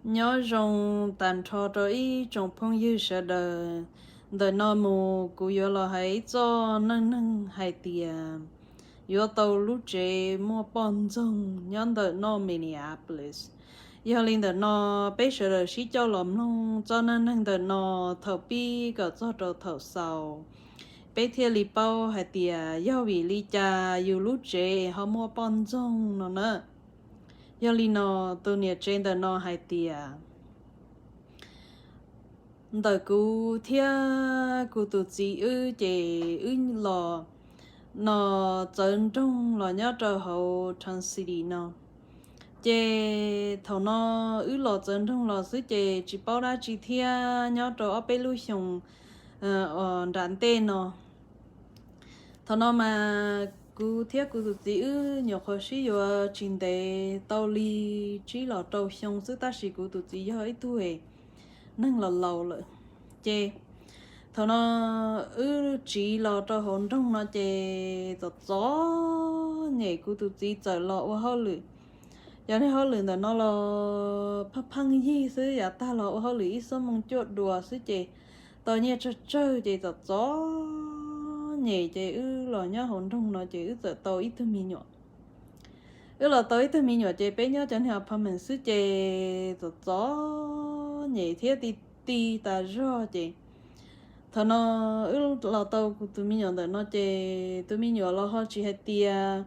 Nyob zoo tas nrho rau ib tsoom phooj ywg sawv daws. Ntawm no mus kuv yuav los hais ib txoj neej neeg hais tias yuav tau lub tsev muaj poj ntxoog nyob ntawm no Minneapolis. Yog li ntawm no peb sawv daws sib coj los mloog txoj neej neeg ntawm no thaum pib kom txog rau thaum xaus, peb thiaj li paub hais tias yog vim li cas yus lub tsev ho muaj poj ntxoog no na. Yog li no, tus niam tsev ntawm no hais tias ntawm kuv thiab kuv tus txiv wb ces wb los no txawv nroog los nyob rau hauv Town City no. Ces thaum no wb los txawv nroog los xwb ces tsis paub dab tsi thiab nyob rau ob peb lub xyoo nram ntej no. Thaum no mas kuv thiab kuv tus txiv wb nyuam qhuav sib yuav tsis ntev tau li tsib los rau xyoo xwb tab sis kuv tus txiv yog ib tug neeg los laus lawm. Ces thaum no wb tsiv los rau hauv nroog no ces txom txom nyem kuv tus txiv txawm los ua hauj lwm. Yog niag hauj lwm ntawm no los pheej pheej yig xwb, yav tag los ua hauj lwm ib xuab moos cuaj dua xwb ces tau nyiaj tsawg tsawg ces txom txom nyem ces wb los nyob hauv nroog no ces wb txawm tau ib tug me nyuam. Wb los tau ib tug me nyuam ces peb nyob cov niag apartment xwb ces txom txom nyem thiab ti ti tas zog ces thaum no wb los tau kuv tus me nyuam ntawm no ces tus me nyuam los ho tsis hais tias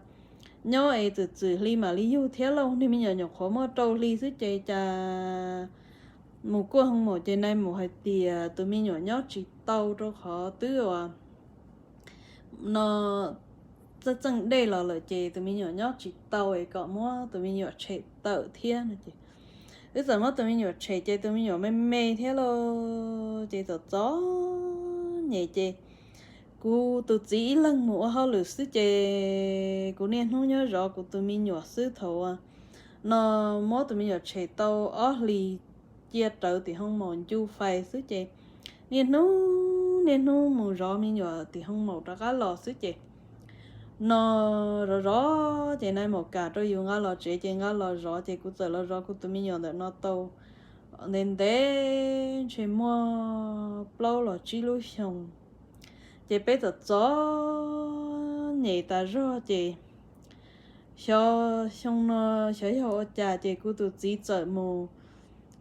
nyob es txwm txwm hli mam li yug thiab lauj. Niag me nyuam nyuam qhuav muaj rau hli xwb ces cas mus kuaj hoo maum ces nais maum hais tias tus me nyuam nyob tsis tau rau qhov twb uas no txeej txeej dej los lawm ces tus me nyuam nyob tsis tau es kom muab tus me nyuam tshem tawm thiab no ces wb txawm muab tus me nyuam tshem ces tus me nyuam me me thiab lauj ces txom txom nyem ces kuv tus txiv ib leeg mus ua hauj lwm xwb ces kuv niaj hnub nyob zov kuv tus me nyuam xwb. Thaum no muab tus me nyuam tshem tau ob hlis cia rawv tim hoo maum ncu fais xwb ces niaj hnub niaj hnub mus zov me nyuam tim hoo maum rov qab los xwb ces no zov zov ces nais maum kam rau yus nqa los tsev ces nqa los zov ces kuv txawm los zov kuv tus me nyuam ntawm no tau ntev ntev ntshe muaj plaub los tsib lub xyoo ces peb txom txom nyem tas zog ces xyov xyoo no xyov yog ua cas ces kuv tus txiv txawm mus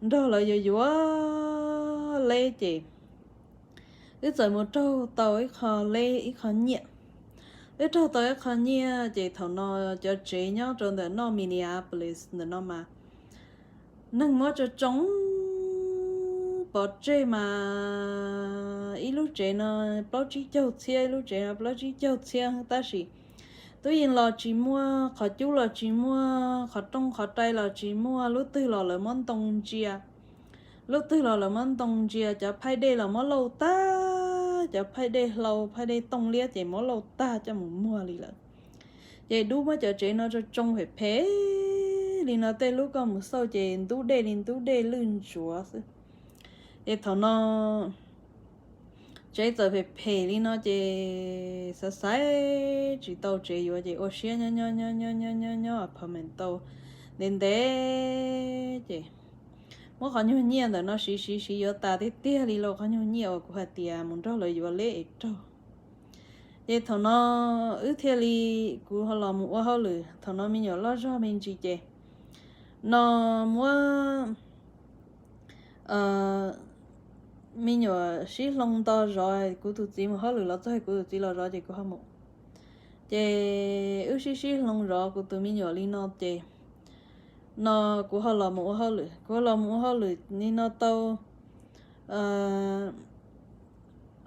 nrog lawv yuav yuav leb ces wb txawm mus raug tau ib qho leb ib qho nyiaj. Wb raug tau ib qho nyiaj ces thaum no cov tsev nyob rau ntawm no Minneapolis ntawm no mas neeg muab tso tsoo pov tseg mas ib lub tsev no plaub tsib caug txhiab, ib lub tsev no plaub tsib caug txhiab tab sis tub yeej los tsis muaj, qhov cub los tsis muaj, qhov rooj qhov rai los tsis muaj, lub twg los lawv muab ntoo ntsia, lub twg los lawv muab ntoo ntsia, cov phaij dej los muab lauj tag, cov phaij dej hlau phaij dej tooj liab ces muab lauj tag coj mus muag li lawm. Ces dub muab cov tsev no tso tsoo phem phem li no, tej lub koj mus xauj ces ntub dej li ntub dej lwj ntsuav xwb. Ces thaum no tsev txawm phem phem li no ces xav xaiv tsis tau tsev yuav ces ua siab nyob nyob nyob nyob nyob nyob apartment tau ntev ntev ces muab qhov nyuag nyiaj ntawm no siv siv siv yuav tas tiag tiag li lauj. Qhov nyuag nyiaj uas kuv hais tias mus nrog lawv yuav leb es raug. Ces thaum no wb thiaj li, kuv ho los mus ua hauj lwm, thaum no me nyuam loj zog me ntsis ces no muab me nyuam sib hloov nto zov, kuv tus txiv mus hauj lwm los txog kuv tus txiv los zov ces kuv ho mus. Ces wb sib sib hloov zov kuv tus me nyuam li no ces no kuv ho los mus ua hauj lwm, kuv ho los mus ua hauj lwm li no tau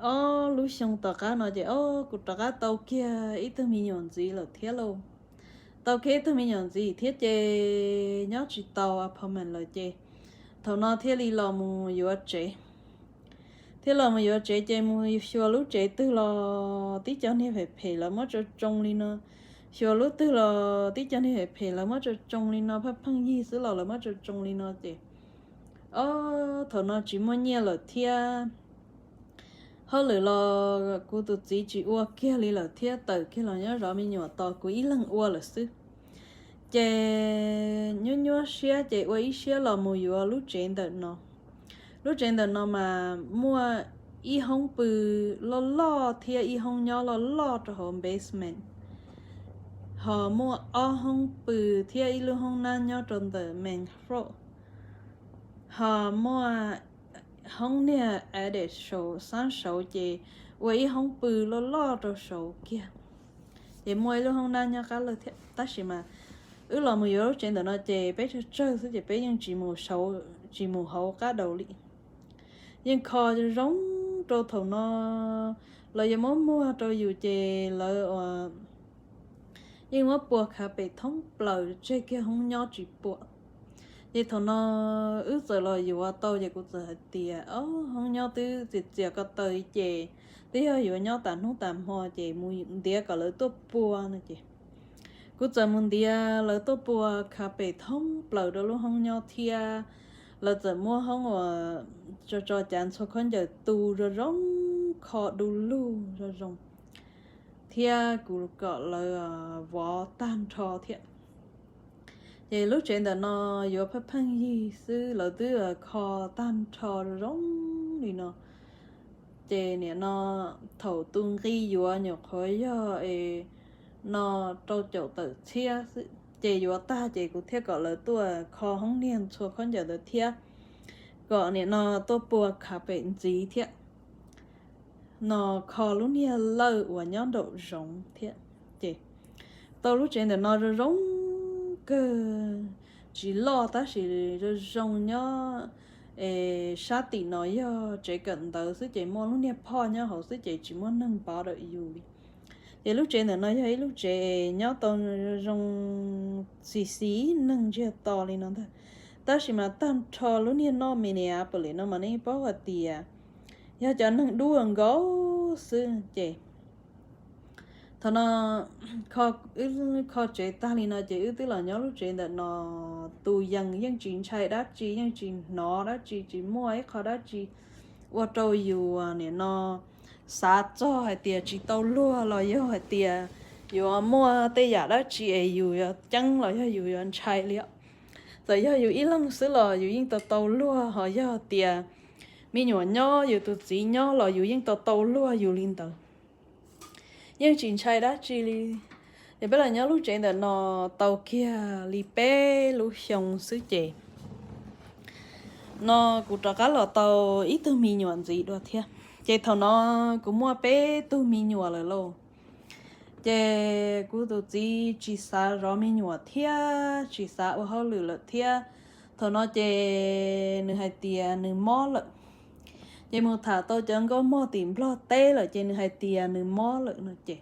ob lub xyoo tom qab no ces o kuv rov qab tau kiag ib tug me nyuam ntxiv lawm thiab lauj. Tau kiag ib tug me nyuam ntxiv thiab ces nyob tsis tau apartment lawm ces thaum no thiaj li los mus yuav tsev. Thiaj los mus yuav tsev ces mus xyuas lub tsev twg los tib co niag phem phem lawv muab tso tsoo li no, xyuas lub twg los tib co niag phem phem lawv muab tso tsoo li no, pheej pheej yig xwb los lawv muab tso tsoo li no ces o thaum no tsis muaj nyiaj lawm thiab. Hauj lwm los kuv tus txiv tsis ua kiag li lawm thiab, tawm kiag los nyob zov me nyuam tos kuv ib leeg ua lawm xwb. Ces nyuab nyuab siab ces ua ib siab los mus yuav lub tsev ntawm no. Lub tsev ntawm no mas muaj ib hoob pw loj loj thiab ib hoob nyob loj loj rau hauv basement. Ho muaj ob hoob pw thiab ib lub hoob nab nyob rau ntawm main floor. Ho muaj hoob niag attic saum sab saud ces ua ib hoob pw loj loj rau saud kiag. Ces muaj ib lub hoob nab nyob qab lawg thiab, tab sis mas wb los mus yuav lub tsev ntawm no ces peb tsawg tsawg xwb ces peb yeej tsis mus hauv qab daus li. Yeej kho zoo rau thaum no los yuav muab muag rau yus ces lawv yeej muab pua khav pem thoob plaws tseg kiag hoob nyob tsis pua. Ces thaum no wb txawm los yuav tau ces kuv txawm hais tias, o, hoob nyob twb txias txias ko taw ces twb yog yuav nyob tas hnub tas hmo ces mus ntiav kom lawv tuaj pua no ces kuv txawm mus ntiav lawv tuaj pua khav pem thoob plaws rau lub hoob nyob thiab. Lawv txawm muab hoob uas tso tso cav ntxhua khaub ncaws tu zoo zoo, kho du lug zoo zoo, thiab kuv kom lawv vov tag nrho thiab. Ces lub tsev ntawm no yuav pheej pheej yig xwb, lawv twb kho tag nrho zoo li no. Ces nim no thaum tus nqi yuav nyuam qhuav yog no rau caum tawm txhiab xwb. Ces yuav tag ces kuv thiaj kom lawv tuaj kho hoob niag ntxhua khaub ncaws ntawd thiab, kom nim no tuaj pua khav pem ntxiv thiab, no kho lub niag lawj uas nyob nraum zoov thiab. Ces tau lub tsev ntawm no zoo zoo kawg, tsis loj tab sis zoo zoo nyob sab tim no yog tsev kawm ntawv xwb ces muaj lub niag phoj nyob hauv xwb ces tsis muaj neeg pov dawm yus li. Ces lub tsev ntawm no yog ib lub tsev nyob tau zoo xis xis neeg ntsiag to li no ntag. Tab sis mas tag nrho lub niag noj Minneapolis no mas nej paub hais tias yog cov neeg dub nkaus xwb ces thaum no wb kho tsev tag li no ces wb twb los nyob lub tsev ntawm no, tus yees yeej tsis ntshai dab tsi, yeej tsis hnov dab tsi, tsis muaj ib qho dab tsi ua rau yus nim no xav txog hais tias tsis tau luag los yog hais tias yuav muaj tej yam dab tsi es yus yuav ceeb los yog yus yuav ntshai li. Txawm yog yus ib leeg xwb los yus yeej tau tau luag, ho yog tias me nyuam nyob, yus tus txiv nyob los yus yeej tau tau luag yus li ntawd. Yeej tsis ntshai dab tsi li. Ces peb los nyob lub tsev ntawm no tau kiag li peb lub xyoo xwb ces no kuv rov qab los tau ib tug me nyuam ntxiv dua thiab. Ces thaum no kuv muaj peb tug me nyuam lawm lauj. Ces kuv tus txiv tsis xav zov me nyuam thiab tsis xav ua hauj lwm lawm thiab. Thaum no ces nws hais tias nws mob lawm. Ces mus tham tau cov nkauj mog tim Nplog teb lawm ces nws hais tias nws mob lawm no ces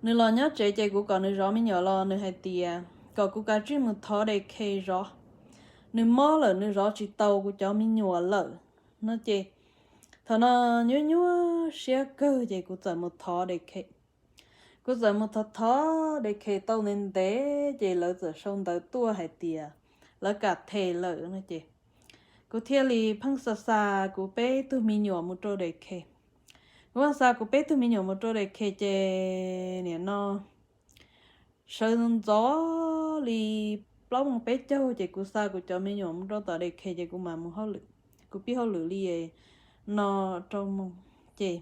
nws los nyob tsev ces kuv kom nws zov me nyuam los nws hais tias kom kuv kav tsij mus thov daycare zov. Nws mob lawm, nws zov tsis tau kuv cov me nyuam lawm no ces thaum no nyuaj nyuaj siab kawg ces kuv txawm mus thov daycare. Kuv txawm mus thov thov daycare tau ntev ntev ces lawv txawm sau ntawv tuaj hais tias lawv kam them lawm no ces kuv thiaj li pheej xa xa kuv peb tug me nyuam mus rau daycare. Kuv pheej xa kuv peb tug me nyuam mus rau daycare ces nim no sawv ntxov li plaub moos peb caug ces kuv xa kuv cov me nyuam mus rau tom daycare ces kuv mam mus hauj lwm, kuv pib hauj lwm li no rau moos ces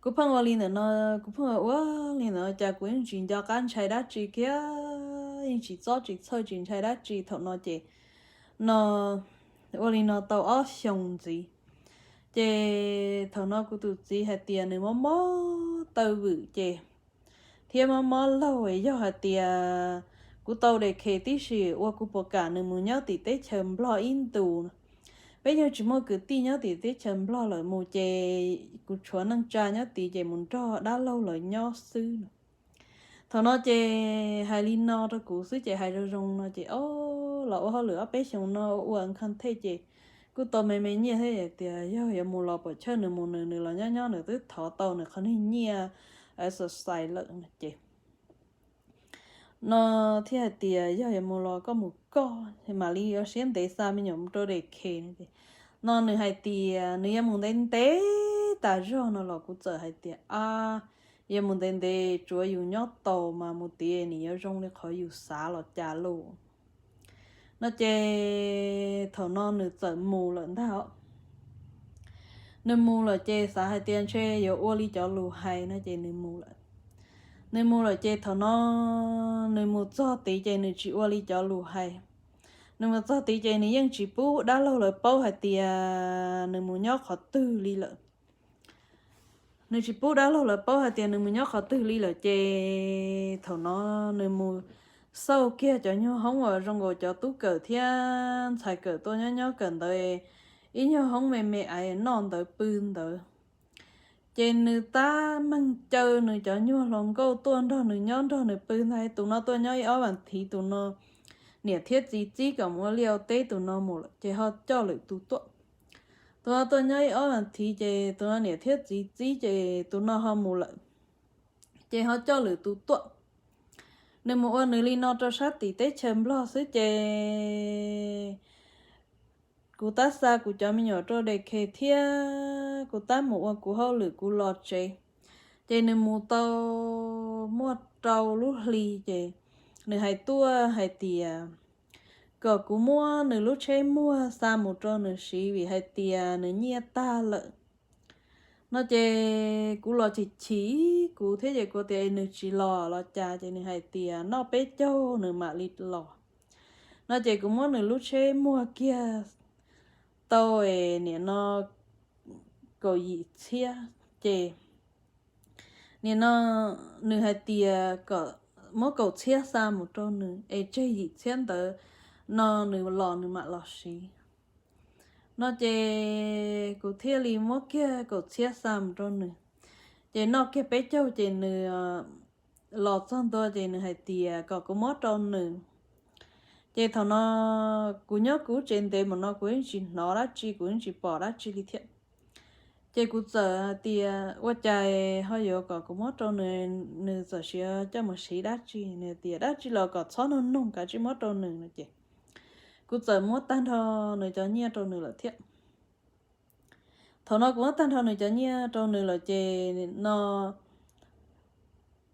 kuv pheej ua li ntawm no, kuv pheej ua li ntawm no cas kuv yeej tsis nco qab ntshai dab tsi kiag, yeej tsis txob tsis txhawj tsis ntshai dab tsi thaum no ces no ua li no tau ob xyoos ntxiv. Ces thaum no kuv tus txiv hais tias nws mob mob taw vwm ces thiab mob mob laug, yog hais tias kuv tau daycare tib si ua kuv puas kam nws mus nyob tim teb chaws Nplog ib ntus no. Peb yeej tsis muaj kwv tij nyob tim teb chaws Nplog lawm, mus ces kuv tshuav neej tsa nyob tid ces mus nrog dab laug lawv nyob xwb no. Thaum no ces hais li no rau kuv xwb ces hais zoo zoo no ces o, los ua hauj lwm ob peb xyoos no ua ua nkhaj thej ces kuj tau me me nyiaj thiab, tias yog yuav mus los puas chawj nws mus, nws nws los nyob nyob nws twb thov tau nws qhov niag nyiaj exercise lawm no ces no thiaj hais tias yog yuav mus los koj mus koj, mam li ua siab ntev xa me nyuam mus rau daycare no ces no nws hais tias nws yuav mus ntev ntev tas zog no los kuv txawm hais tias a, yuav mus ntev ntev, tsuav yus nyob taus mas mus tid nim yuav zoo li qhov yus xav los cas lauj. No ces thaum no nws txawm mus lawm ntag. Nws mus lawm ces xav hais tias ntshe yuav ua li cov lus hais no ces nws mus lawm. Nws mus lawm ces thaum no nws mus txog tid ces nws tsis ua li cov lus hais. Nws mus txog tid ces nws yeej tsis pub dab laug lawv paub hais tias nws mus nyob qhov twg li lawm. Nws tsis pub dab laug lawv paub hais tias nws mus nyob qhov twg li lawm ces thaum no nws mus xauj kiag cov nyuag hoob uas zoo nkaus cov tub kawm thiab ntxhais kawm tuaj nyob nyob kawm ntawd, ib nyuag hoob me me aiv noj ntawd pw ntawd. Ces nws tab meeg caw nws cov nyuag hluas nkauj tuaj nrog nws nyob nrog nws pw ntag. Tus no tuaj nyob ib ob vas thiv, tus no niam thiab txiv txib kom mus ua liaj ua teb, tus no mus lawm ces ho coj lwm tus tuaj. Tus no tuaj nyob ib ob vas thiv ces tus no niam thiab txiv txib ces tus no ho mus lawm, ces ho coj lwm tus tuaj. Nws mus ua nws li no rau sab tim teb chaws Nplog xwb ces kuv tab xa kuv cov me nyuam rau dej khe thiab kuv tab mus ua kuv hauj lwm kuv los tsev. Ces nws mus tau muaj rau lub hli ces nws hais tuaj hais tias kom kuv muab nws lub tsheb muag xa mus rau nws siv vim hais tias nws nyiaj tag lawm. No ces kuv los chim chim, kuv thiab ces kuv tias nws tsis los los cas ces nws hais tias noj peb caug nws mam li los. No ces kuv muab nws lub tsheb muag kiag tau es nim no kaum yim txhiab ces nim no nws hais tias kom muab kaum txhiab xa mus rau nws es tseg yim txhiab ntawd no nws los nws mam los siv. No ces kuv thiaj li muab kiag kaum txhiab xa mus rau nws. Ces noj kiag peb caug ces nws los txog ntua ces nws hais tias kom kuv muab rau nws. Ces thaum no kuv nyob kuv tsev ntev mus no kuv yeej tsis hnov dab tsi, kuv yeej tsis pom dab tsi li thiab. Ces kuv txawm hais tias ua cas ho yuav kom kuv muab rau nws, nws txawm siav coj mus siv dab tsi. Nws tias dab tsi los kom txhob nug noog, kav tsij muab rau nws no ces kuv txawm muab tag nrho nws cov nyiaj rau nws lawm thiab. Thaum no kuv muab tag nrho nws cov nyiaj rau nws lawm ces no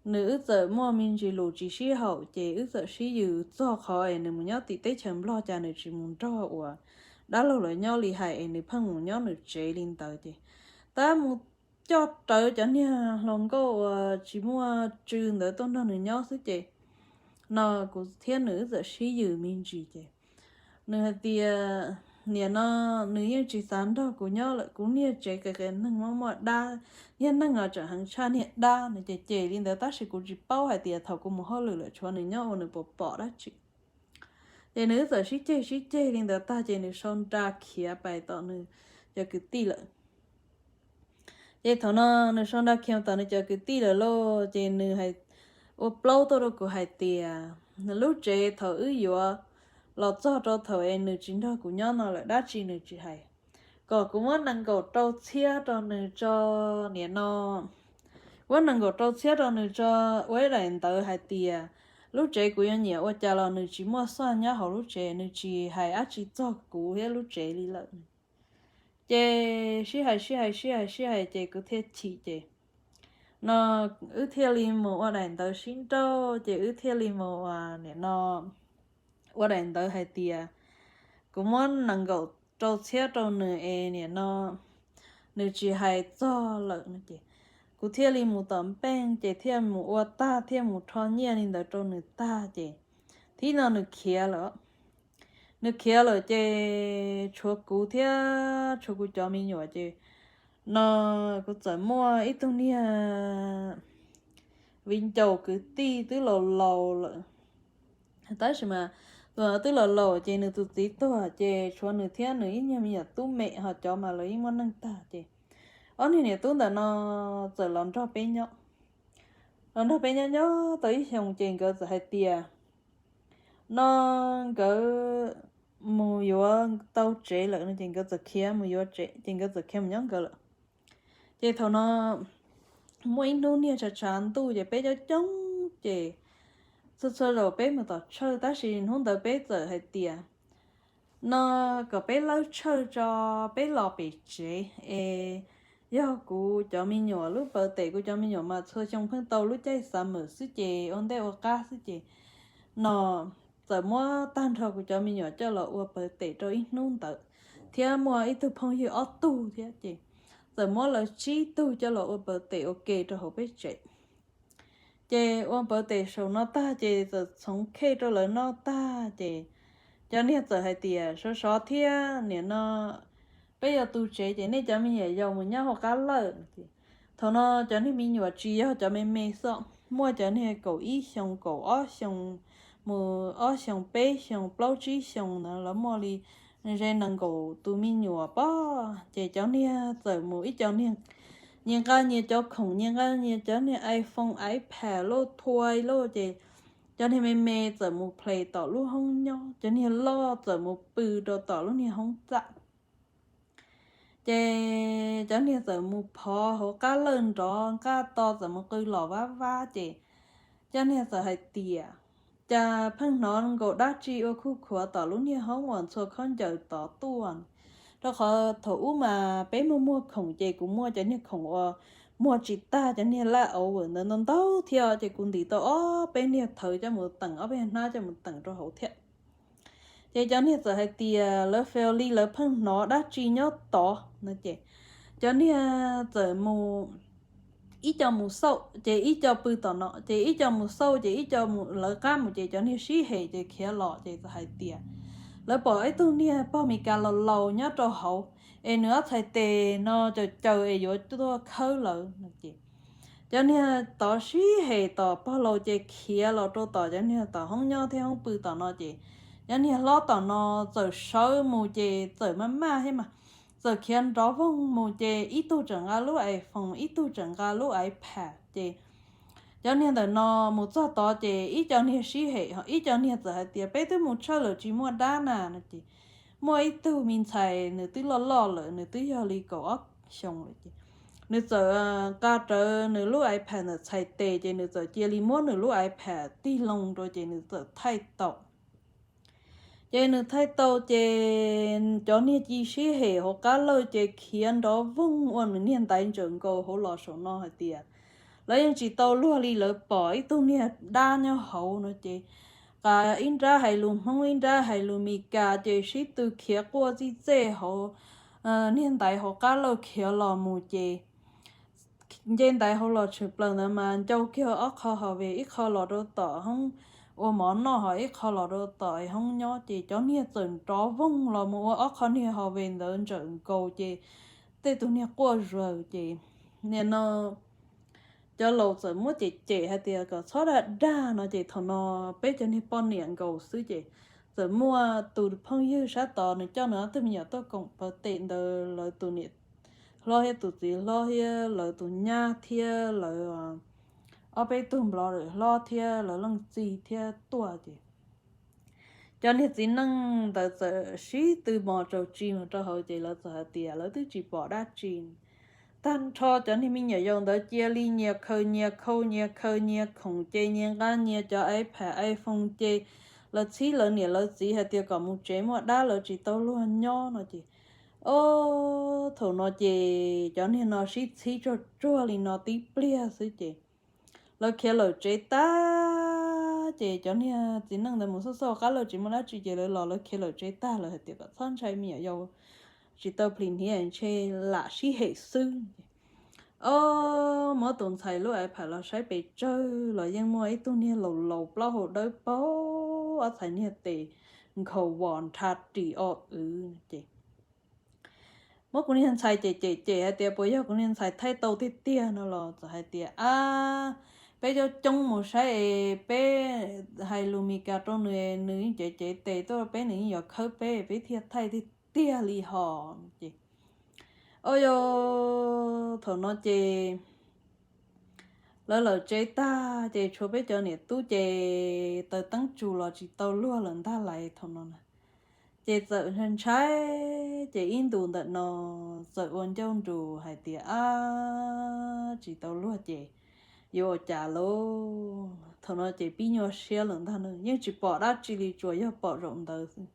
nws wb txawm muaj me ntsis lus tsis sib haum ces wb txawm sib yws txog qhov es nws mus nyob tim teb chaws Nplog cas nws tsis mus nrog uas dab laug lawv nyob li hais es nws pheej mus nyob nws tsev li ntawd ces tab mus coj rawv cov niag hluas nkauj uas tsis muaj tsw ntawd tuaj nrog nws nyob xwb ces no kuv thiab nws wb txawm sib yws me ntsis ces nws hais tias nim no nws yeej tsis xav nrog kuv nyob lawm, kuv niag tsev qias qias neeg muaj muaj dab, niag neeg los tseem heev tshaj niag dab no ces cem li ntawd tab sis kuv tsis paub hais tias thaum kuv mus hauj lwm lawm tshuav nws nyob ua nws puas pom dab tsi. Ces nws wb txawm sib ceg sib ceg li ntawd tag ces nws sau nra khiav pais tom nws cov kwv tij lawm. Ces thaum no nws sau nra khiav tom nws cov kwv tij lawm lauj ces nws ua plaub tuaj rau kuv hais tias lub tsev thaum wb yuav los txog rau thaum es nws tsis nrog kuv nyob no lawm dab tsi nws tsis hais, kom kuv muab nees nkaum rau txhiab rau nws tso. Nim no muab nees nkaum rau txhiab rau nws tso, ua ib daim ntawv hais tias lub tsev kuv yuav nyiam ua cas los nws tsis muaj xuaj nyob hauv lub tsev, nws tsis hais dab tsi txog kuv thiab lub tsev li lawm. Ces sib hais sib hais sib hais sib hais ces kuv thiaj chim ces no wb thiaj li mus ua daim ntawv sib nrauj ces wb thiaj li mus ua nim no ua daim ntawv hais tias kuv muab nees nkaum rau txhiab rau nws es nim no nws tsis hais txog lawm no ces kuv thiaj li mus tom npeej ces thiaj mus ua tag thiaj mus rho nyiaj li ntawd rau nws tag ces thib no nws khiav lawm. Nws khiav lawm ces tshuav kuv thiab tshuav kuv cov me nyuam ces no kuv txawm muaj ib tug niag viv ncaus kwv tij twb laus laus lawm. Tab sis mas tus twb laus laus ces nws tus txiv tuag ces tshuav nws thiab nws ib nyuag me nyuam tub me ho cov mas lawv yeej muaj neej tag ces ob niag niam tub ntawm no txawm los nrog peb nyob. Los nrog peb nyob nyob tau ib xyoos ces nkawd txawm hais tias no nkawd mus yuav tau tsev lawm no ces nkawd txawm khiav mus yuav tsev ces nkawd txawm khiav mus nyob nkawd lawm. Ces thaum no muaj ib hnub niag tshav tshav ntuj ces peb coob coob ces txhua txhua zaus peb mus tom tshawj tab sis hnub ntawd peb txawm hais tias no kom peb lawb tshawj tso peb los pem tsev es yog kuv cov me nyuam lub pawv tes, kuv cov me nyuam mas txhua xyoo pheej tau lub caij summer xwb ces ua ntej ua qab xwb ces no txawm muab tag nrho kuv cov me nyuam coj los ua pawv tes rau ib hnub ntawd, thiab muaj ib tug phooj ywg ob tug thiab ces txawm muab lawv tsib tug coj los ua pawv tes ua ke rau hauv peb tsev. Ces ua pawv tes saum no tag ces txawm txhoov khej rau lawv noj tag ces cov niag txawm hais tias, sov sov thiab, nim no peb yuav tu tsev ces nej cov me nyuam yaus mus nyob hauv qab lawj. Thaum no cov niag me nyuam tsis yog cov me me xwb, muaj cov niag kaum ib xyoo, kaum ob xyoo, mus ob xyoo, peb xyoo, plaub tsib xyoo ntawd, lawv muaj li ze nees nkaum tus me nyuam pob. Ces cov niag txawm mus, ib co niag nyias nqa nyias cov khoom, nyias nqa nyias cov niag iPhone, iPad, lub thuai lub ces cov niag me me txawm mus play tom lub hoob nyob, cov niag loj txawm mus pw rau tom lub niag hoob txaj. Ces cov niag txawm mus phov hauv qab lawj nrov, nqaj to txawm mus qw los vab vab ces cov niag txawm hais tias, cas pheej hnov nkaus dab tsi ua khuj khuav tom lub niag hoob uas ntxhua khaub ncaws tod tuaj. Rau qhov thaum ub mas peb muaj muag khoom ces kuv muaj cov niag khoom uas muag tsis tag, cov niag laj auv ntawd ntau ntau thiab ces kuv ntim tau ob peb niag thawv coj mus teem, ob peb niag hnab coj mus teem rau hauv thiab. Ces cov niag txawm hais tias lawv feel li lawv pheej hnov dab tsi nyob tod no ces cov niag txawm mus, ib co mus xauj ces ib co pw tom no, ces ib co mus xauj ces ib co mus lawv qab mus, ces cov niag sib hem ces khiav los ces txawm hais tias lawv pom ib tug niag pog Meskas laus laus nyob rau hauv, es nws ob txhais tes no caws caws es yuav tuaj khawb lawv no ces cov niag tod sib hem tom pog laus ces khiav los rau tom cov niag tom hoob nyob thiab hoob pw tom no ces cov niag hlob tom no txawm sawv mus ces txawm maj maj thiab mas txawm khiav nrov voog mus ces ib tug tseem nqa lub iPhone, ib tug tseem nqa lub iPad ces cov niag ntawm no mus txog tod ces ib co niag sib hem, ib co niag txawm hais tias peb twb mus tshawj lawm tsis muaj dab na no ces muaj ib tug me ntxhais nws twb loj loj lawm, nws twb yog li kaum ob xyoo lawm ces nws txawm nqa rawv nws lub iPad ntawm txhais tes ces nws txawm cia li muab nws lub iPad tig loo rau ces nws txawm thaij tau. Ces nws thaij tau ces cov niag ci sib hem hauv qab lawj ces khiav nrov voog ua nws niag ntaiv ntsawm nkaus hauv los saum no hais tias lawv yeej tsis tau luag li, lawv pom ib tug niag dab nyob hauv no ces ib nrab hais lus Hmoob ib nrab hais lus Meskas ces sib tw khiav quaj txij txej hauv niag ntaiv hauv qab lawj khiav los mus ces nce ntaiv hauv los tshwm plaws ntawd mas ncau kiag ob qho hav ves, ib qho los rau tom hoob ua mov noj, ho ib qho los rau tom hoob nyob ces cov niag txawm nrov voog los mus ua ob qho niag hav ves ntawd ntsawm nkaus ces tej tus niag quaj zaws ces nim no cov laus txawm muab cem cem hais tias kom txhob dag dag no ces thaum no peb cov niag poj niam nkaus xwb ces txawm muaj tus phooj ywg sab tod nws coj nws ob tug me nyuam tuaj koom pawv tes ntawd, lawv tus niam hlob thiab tus txiv hlob thiab lawv tus nyab thiab lawv ob peb tug nplog hlob thiab lawv leej txiv thiab tuaj ces cov niag txiv neej ntawd txawm sib tw mos tsaus tsis mus rau hauv ces lawv txawm hais tias lawv twb tsis pom dab tsi. Tag nrho cov niag me nyuam yaus ntawd cia li nyias khaws nyias khau, nyias khaws nyias khoom ces nyias nqa nyias cov iPad iPhone ces lawv txhib lawv niam lawv txiv hais tias kom mus tsev, muaj dab lawv tsis tau luag nyob no ces, o, thaum no ces cov niag no sib txhib tsuag tsuag li no tib pliag xwb ces lawv khiav lawm tsev tag ces cov niag txiv neej ntawd mus xauj xauj qab lawj tsis muaj dab tsi ces lawv los lawv khiav lawm tsev tag, lawv hais tias kom txhob ntshai, me nyuam yaus tsis tau plis hniav, ntshe lam sib hem xwb. O, muab tus ntxhais lub iPad los saib pes tsawg los yeej muaj ib tug niag laus laus plaub hau dawb paug, ob txhais niag tes nkhaus vos nrhav ris o wv ces muab kuv niag ntxhais cem cem cem hais tias puas yog kuv niag ntxhais thaij tau tiag tiag no los txawm hais tias, ab, peb coob coob mus saib es peb hais lus Meskas rau nws, nws yeej cev cev tes tuaj rau peb, nws yeej yuav khawb peb, peb thiaj thaij tiag tiag li hos ces, o, yog thaum no ces lawv lawm tsev tag ces tshuav peb cov niam tub ces taws teeb tsu los tsis tau luag lawm ntag lais thaum no na. Ces txawm ntshai ntshai ces ib ntus ntawm no txawm ua ncauj nrus hais tias, ab, tsis tau luag ces yuav ua cas lauj? Thaum no ces pib nyuaj siab lawm ntag na, yeej tsis pom dab tsi li, tsuas yog pom zaum ntawd xwb.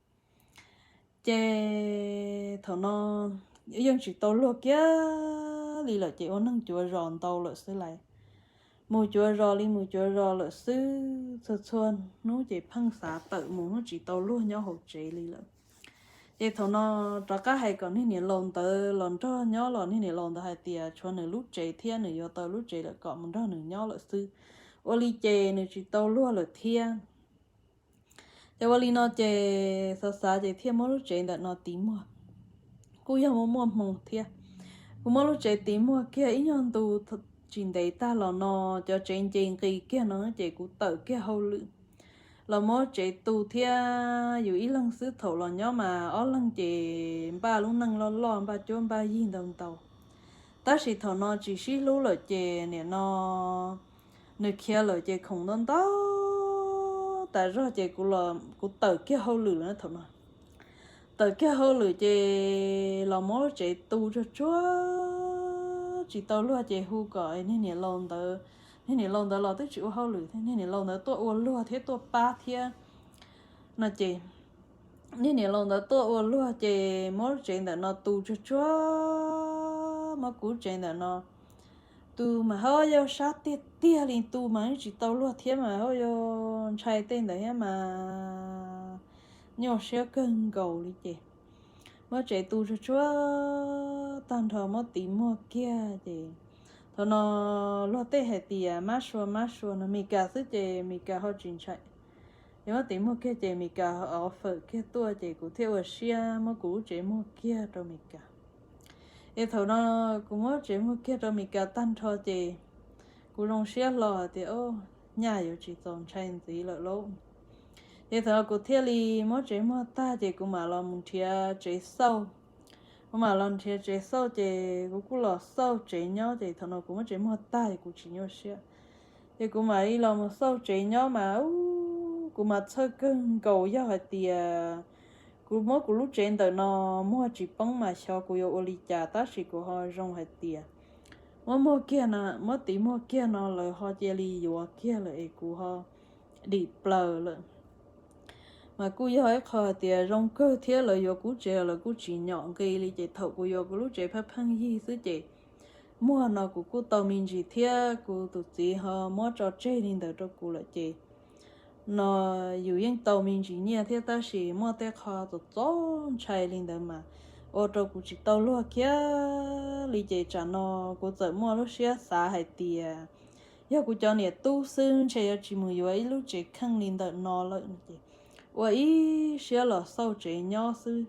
Ces thaum no yeej tsis tau luag kiag li lawm ces ua neeg cuav zos ntau lawm xwb lais. Mus cuav zos li mus cuav zos lawm xwb, txhua txhua hnub ces pheej xav tawm mus, tsis tau luag nyob hauv tsev li lawm. Ces thaum no rov qab hais kom niag niam laus ntawd los nrog nyob los niag niam laus ntawd hais tias tshuav nws lub tsev thiab nws yuav tau lub tsev lawm kom mus nrog nws nyob lawm xwb. Ua li ces nws tsis tau luag lawm thiab. Ces ua li no ces xav xav ces thiaj muab lub tsev ntawm no tiv muag. Kuj yog muaj muaj hmoo thiab. Kuv muab lub tsev tiv muag kiag ib nyuag ntu tsis ntev tag los no, cov tsev nce nqis kiag no ces kuv tawm kiag hauj lwm los muab tsev tu thiab. Yus ib leeg xwb thaum los nyob mas ob leeg ces npaj lub neej loj loj, npaj cuab npaj yig ntau ntau. Tab sis thaum no tsis sib hlub lawm ces nim no nws khiav lawm ces khoom ntau ntau tas zog ces kuv tawm kiag hauj lwm lawm thaum no. Tawm kiag hauj lwm ces los muab lub tsev tu tsuag tsuag, tsis tau luag ces hu kom niag niam laus ntawd, niag niam laus ntawd los twb tsis ua hauj lwm thiab, niag niam laus ntawd tuaj ua luag thiab tuaj pab thiab no ces niag niam laus ntawd tuaj ua luag ces muab lub tsev ntawm no tu tsuag tsuag, muab kuv lub tsev ntawm no tu mas ho yog sab tiag tiag li, tu mas yeej tsis tau luag thiab mas ho yog ntshai tej ntawd thiab mas nyuaj siab kawg nkaus li ces muab tsev tu tsuag tsuag tag nrho muab tiv muag kiag ces thaum no luag tej hais tias mab sua mab sua no, Mes Kas xwb ces Mes Kas ho tsis ntshai. Yog muab tiv muag kiag ces Mes Kas offer kiag tuaj ces kuv thiaj ua siab muab kuv lub tsev muag kiag rau Mes Kas. Es thaum no kuv muab tsev muag kiag rau Mes Kas tag nrho ces kuv zoo siab hlo hais tias, o, nyaj yuav tsis txaus ntshai ntxiv lawm lauj. Ces thaum no kuv thiaj li muab tsev muag tag ces kuv mam los mus nrhiav tsev xauj. Kuv mam los nrhiav tsev xauj ces kuv kuj los xauj tsev nyob ces thaum no kuv muab tsev muag tag es kuv tsis nyuaj siab. Ces kuv mam li los mus xauj tsev nyob mas kuv mas txhawj kawg nkaus, yog hais tias kuv muab kuv lub tsev ntawm no muag tsis poob mas xyov kuv yuav ua li cas, tab sis kuv ho zoo hais tias muab muag kiag no, muab tiv muag kiag no lawv ho cia li yuav kiag lawm es kuv ho dim plaws lawm. Mas kuj yog ib qho hais tias zoo kawg thiab, lawv yuav kuv tsev lawv kuj tsis nyom nqi li ces thaum kuv yuav kuv lub tsev pheej pheej yig xwb ces muag no kuv kuj tau me ntsis thiab kuv tus txiv ho muab tso tseg li ntawd rau kuv lawm ces no yus yeej tau me ntsis nyiaj thiab tab sis muaj tej qho txaus txaus ntshai li ntawd mas ua rau kuv tsis tau luag kiag li ces tsam no kuv txawm muaj lub siab xav hais tias yog kuv cov niam tub xwb ntshe yuav tsis mus yuav ib lub tsev kheej li ntawm no lawm no ces ua ib siab los xauj tsev nyob xwb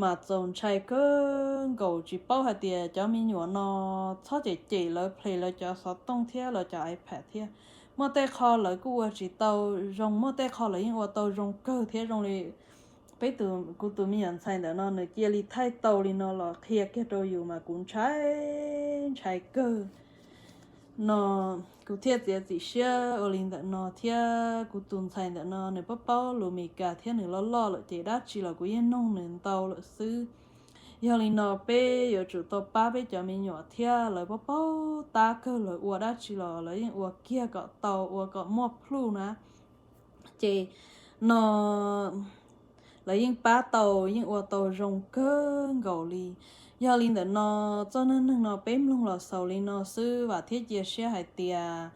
mas txaus ntshai kawg nkaus, tsis paub hais tias cov me nyuam no txhob cem cem lawv ples lawv cov xov tooj thiab lawv cov iPad thiab. Muaj tej qho lawv kuj ua tsis tau zoo, muaj tej qho lawv yeej ua tau zoo kawg thiab zoo li peb tus, kuv tus me nyuam ntxhais ntawm no nws cia li thaij tau li no los qhia kiag rau yus mas kuv ntshai, ntshai kawg no kuv thiaj txiav txim siab ua li ntawm no thiab. Kuv tus ntxhais ntawm no nws paub paub lus Mes Kas thiab nws loj loj lawm ces dab tsi los kuv yeej noog nws ntau lawm xwb. Yog li no peb yuav tsum tau pab peb cov me nyuam thiab, lawv paub paub tab kawg, lawv ua dab tsi los lawv yeej ua kiag kom tau, ua kom muaj plhuj na. Ces no lawv yeej pab tau, yeej ua tau zoo kawg nkaus li. Yog li ntawm no txoj neej neeg no peb mloog los xaus li no xwb, vam thiab cia siab hais tias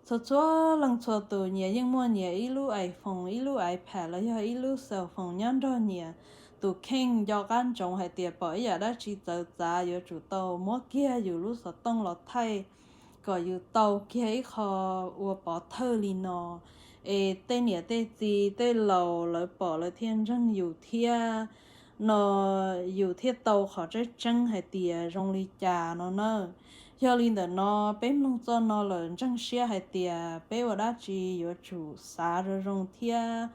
txhua txhua leej txhua tus nyias yeej muaj nyias ib lub iPhone, ib lub iPad los yog ib lub cell phone nyob nrog nyias. Tus kheej nco qab ntsoov hais tias pom ib yam dab tsi txawv txav yuav tsum tau muab kiag yus lub xov tooj los thaij kom yus tau kiag ib qho ua pov thawj li no, es tej niam tej txiv tej laus lawv pom lawv thiaj ntseeg yus thiab no yus thiaj tau qhov tseeb tseeb hais tias zoo li cas no na. Yog li ntawm no peb mloog txoj no lawm ntseeg siab hais tias peb ua dab tsi yuav tsum xav zoo zoo thiab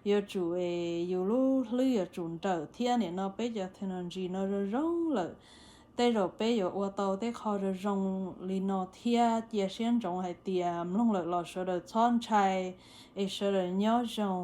yuav tsum es yus lub hlwb yuav tsum nrawm thiab. Nim no peb cov technology no zoo zoo lawm, tej zaum peb yuav ua tau tej qho zoo zoo li no thiab. Cia siab ntsoov hais tias mloog lawm los sawv daws txhob ntshai, es sawv daws nyob zoo.